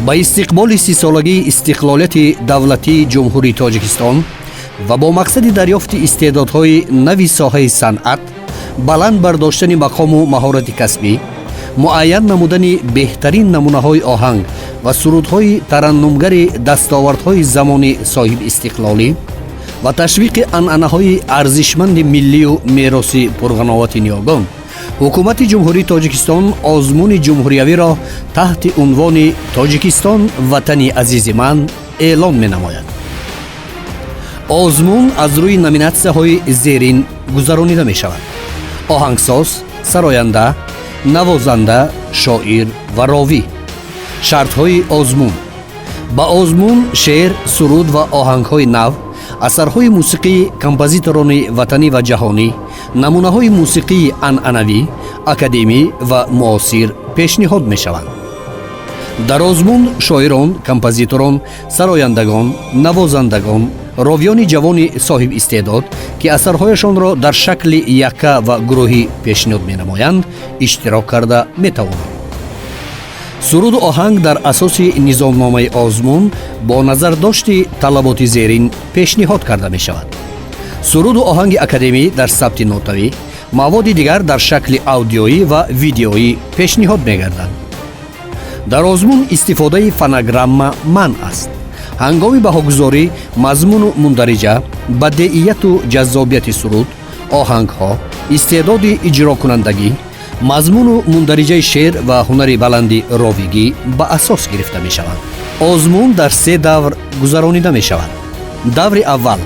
Ба истиқболи 30-солагии истиқлолияти давлатии Ҷумҳурии Тоҷикистон ва бо мақсади дарёфти истеъдодҳои нави соҳаи санъат, баланд бардоштани мақому маҳорати касбӣ, муайян намудани беҳтарин намунаҳои оҳанг ва сурудҳои тараннумгари дастовардҳои замони соҳибистиқлолӣ ва ташвиқи анъанаҳои арзишманди миллию мероси пурғановати ниёгон, Ҳукумати Ҷумҳурии Тоҷикистон озмуни ҷумҳуриявиро таҳти унвони «Тоҷикистон ватани азизи ман» эълон менамояд. Озмун аз рӯи номинатсияҳои зерин гузаронида мешавад: оҳангсоз, сароянда, навозанда, шоир ва ровӣ. Шартҳои озмун: ба озмун шеър, суруд ва оҳангҳои нав, асарҳои мусиқии композиторони ватанӣ ва ҷаҳонӣ, намунаҳои мусиқии анъанавӣ, академӣ ва муосир пешниҳод мешаванд. Дар озмун шоирон, композиторон, сарояндагон, навозандагон, ровиёни ҷавони соҳибистеъдод, ки асарҳояшонро дар шакли якка ва гурӯҳӣ пешниҳод менамоянд, иштирок карда метавонанд. Суруду оҳанг дар асоси низомномаи озмун бо назардошти талаботи зерин пешниҳод карда мешавад: суруду оҳанги академӣ дар сабти нотавӣ, маводи дигар дар шакли аудиоӣ ва видеоӣ пешниҳод мегарданд. Дар озмун истифодаи фонограмма манъ аст. Ҳангоми баҳогузорӣ мазмуну мундариҷа, бадеияту ҷаззобияти суруд, оҳангҳо, истеъдоди иҷрокунандагӣ, мазмуну мундариҷаи шеър ва ҳунари баланди ровигӣ ба асос гирифта мешаванд. Озмун дар се давр гузаронида мешавад. Даври аввал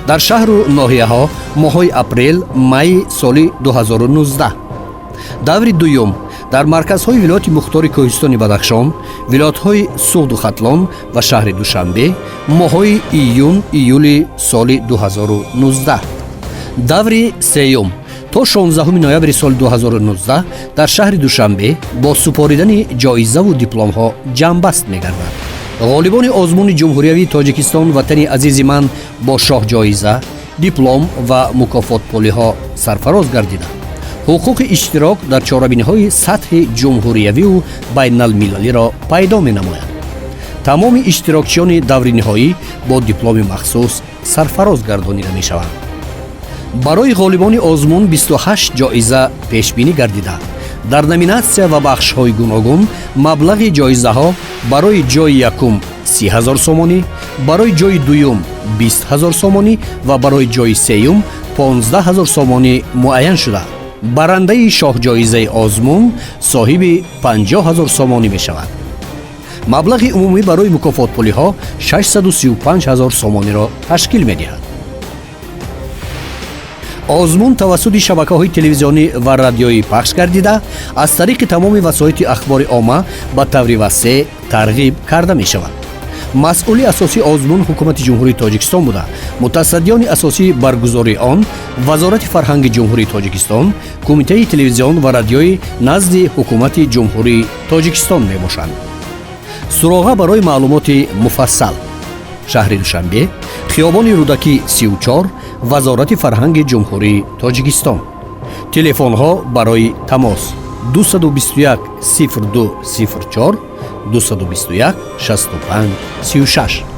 дар шаҳру ноҳияҳо моҳҳои апрел, майи соли 2019, даври дуюм дар марказҳои Вилояти Мухтори Кӯҳистони Бадахшон, вилоятҳои Суғду Хатлон ва шаҳри Душанбе моҳҳои июн, июли соли 2019, даври сеюм то 16 ноябри соли 2019 дар шаҳри Душанбе бо супоридани ҷоизаву дипломҳо ҷамъбаст мегардад. Ғолибони озмуни ҷумҳуриявии «Тоҷикистон ватани азизи ман» бо шоҳҷоиза, диплом ва мукофотпулиҳо сарфароз гардида, ҳуқуқи иштирок дар чорабиниҳои сатҳи ҷумҳуриявиву байналмилалиро пайдо менамояд. Тамоми иштирокчиёни даври ниҳоӣ бо дипломи махсус сарфароз гардонида мешаванд. Барои ғолибони озмун 28 ҷоиза пешбинӣ гардида, дар номинатсия ва бахшҳои гуногун маблағи ҷоизаҳо барои ҷойи якум 30 000 сомонӣ, барои ҷойи дуюм 20 000 сомонӣ ва барои ҷойи сеюм 15 000 сомонӣ муайян шуда, барандаи шоҳҷоизаи озмун соҳиби 50 000 сомонӣ мешавад. Маблағи умумӣ барои мукофотпулиҳо 635 ҳазор сомониро ташкил медиҳад. Озмун тавассути шабакаҳои телевизионӣ ва радиоӣ пахш гардида, аз тариқи тамоми васоити ахбори омма ба таври васеъ тарғиб карда мешавад. Масъули асосии озмун Ҳукумати Ҷумҳурии Тоҷикистон буда, мутасаддиёни асосии баргузории он Вазорати фарҳанги Ҷумҳурии Тоҷикистон, Кумитаи телевизион ва радиои назди Ҳукумати Ҷумҳурии Тоҷикистон мебошанд. Суроға барои маълумоти муфассал: шаҳри Душанбе, хиёбони Рӯдакӣ, 34, Вазорати фарҳанги Ҷумҳурии Тоҷикистон. Телефонҳо барои тамос: 221 02 04, 221 65 36.